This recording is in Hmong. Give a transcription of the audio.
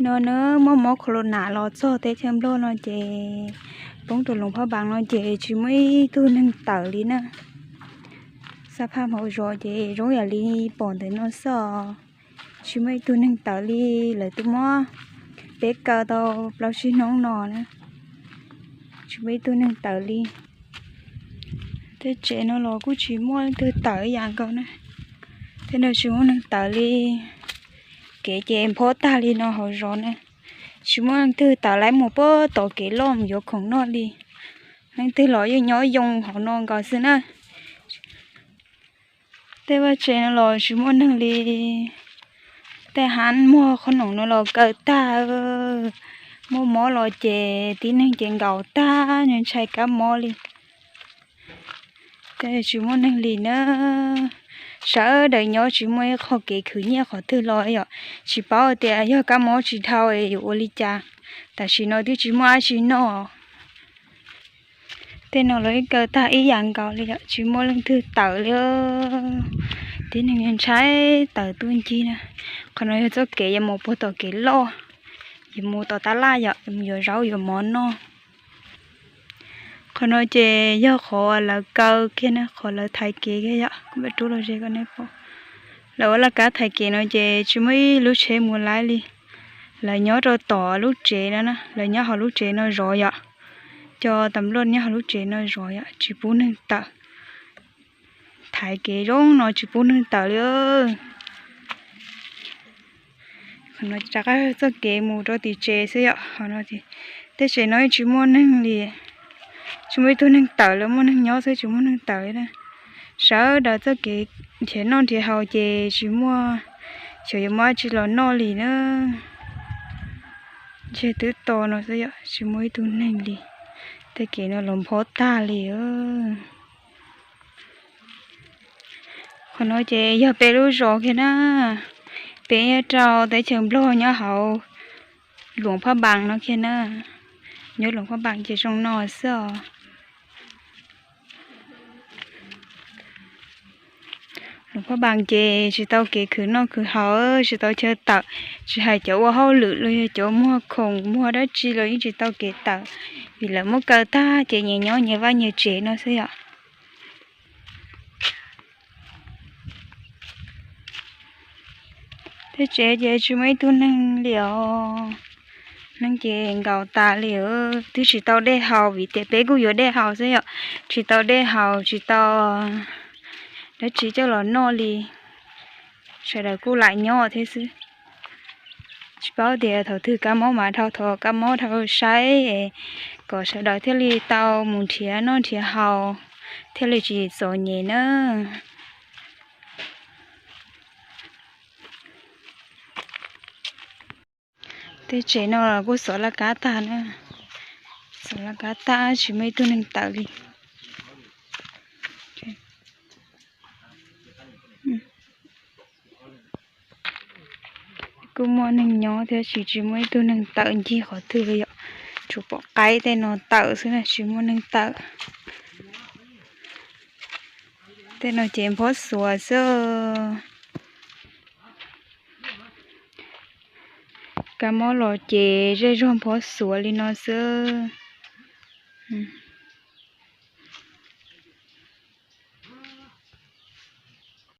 No na, muaj mob corona los txog teb chaws Nplog no ces poob rau Luam Phaj Npaas no ces tsis muaj ib tug neeg tawm li na. Xab phaj hauv zos ces zoo yam li pom ntawm no xwb, tsis muaj ib tug neeg tawm li. Lawv twb muab peb kaw tau plaub tsib hnub no na, tsis muaj ib tug neeg tawm li. Tej tsev no los kuj tsis muaj leej twg tawm ib yam nkaus na. Tej no tsis muaj neeg tawm li. Kev ces nphob tag li no hauv zos na. Tsis muaj leej twg tawm lawv mus puag tom kev loj mus yuav khoom noj li. Leej twg los yeej nyob yoo hauv no nkaus xwb na. Tej vaj tsev no los tsis muaj neeg li. Tej hav muag qhob noom no los kaw tag. Muaj mob los ces tib neeg ces nkaum tag, ntshai kab mob li. Tej tsis muaj neeg li na. Sawv daws nyob tsis muaj ib qho kev khwv nyiaj qhov twg los yom. Tsis paub tias yog kab mob tsis dhau yuav ua li cas. Tam sim no twb tsis muaj dab tsi noj. Tej no los ib kaw tag ib yam nkaus li yom, tsis muaj leej twg tawm li. Tib neeg ntshai tawm tuaj ncig na. Qhov no yog txoj kev yuav mus puag tom kev loj, yuav mus tom tab laj yom, yuav mus yuav zaub yuav mov noj. Qhov no ces yog qhov lawv kaw kiag na, qhov lawv thaiv kev kiag yom, kuv mam rub los ze kom nej pom. Lawv ua laj kab thaiv kev no ces tsis muaj ib lub tsheb mus lawm li. Lawv nyob rau tom lub tsev no na, lawv nyob hauv lub tsev no zov yom. Cov tas nploj nyob hauv lub tsev no zov yom, tsis pub neeg tawm. Thaiv kev zoo no tsis pub neeg tawm li. Qhov no rov qab txoj kev mus rau tim tsev xwb yom. Tej tsev no tsis muaj neeg li, tsis muaj ib tug neeg tawm li, muaj neeg nyob xwb tsis muaj neeg tawm li na. Sawv daws txoj kev nrhiav noj nrhiav haus ces tsis muaj, xyov yuav muaj dab tsi los noj li na. Ntshe twb to no xwb yom, tsis muaj ib tug neeg li. Tej kev no los nphob tag li. Qhov no ces yog peb lub zos kiag na, peb nyob rau teb chaws Nplog nyob hauv Luam Phaj Npaas no kiag na. Nyob Luam Phaj Npaas ces zoo no xwb os. Luam Phaj Npaas ces tsis tau kev khwv noj khwv haus, tsis tau chaw tawm, tsis hais cov ua hauj lwm los yog cov muag khoom muag dab tsi los yeej tsis tau kev tawm, vim lawv muab kaw tag ces nyias nyob nyias vaj nyias tsev no xwb yom. Tej tsev ces tsis muaj ib tug neeg li os. Neeg ces nkaum tas li, twb tsis tau dej haus vim tias peb kuj yuav dej haus xwb yom. Tsis tau dej haus, tsis tau dab tsi coj los noj li. Sawv daws kuj lam nyob thiab xwb. Tsis paub tias thaum twg kab mob mas dhau, thaum kab mob dhau saib kom sawv daws thiaj li tau mus nrhiav noj nrhiav haus, thiaj li tsis txom nyem na. Tej tsev no kuj xov laj kab tag na, xov laj kab tag tsis muaj ib tug neeg tawm li. Kuj muaj neeg nyob thiab tsis, tsis muaj ib tug neeg tawm ncig qhov twg li yom. Tsuas pom qaib tej no tawm xwb na, tsis muaj neeg tawm. Tej no ces nphob xuav xwb. Kab mob los ces zej zog nphob xuav li no xwb.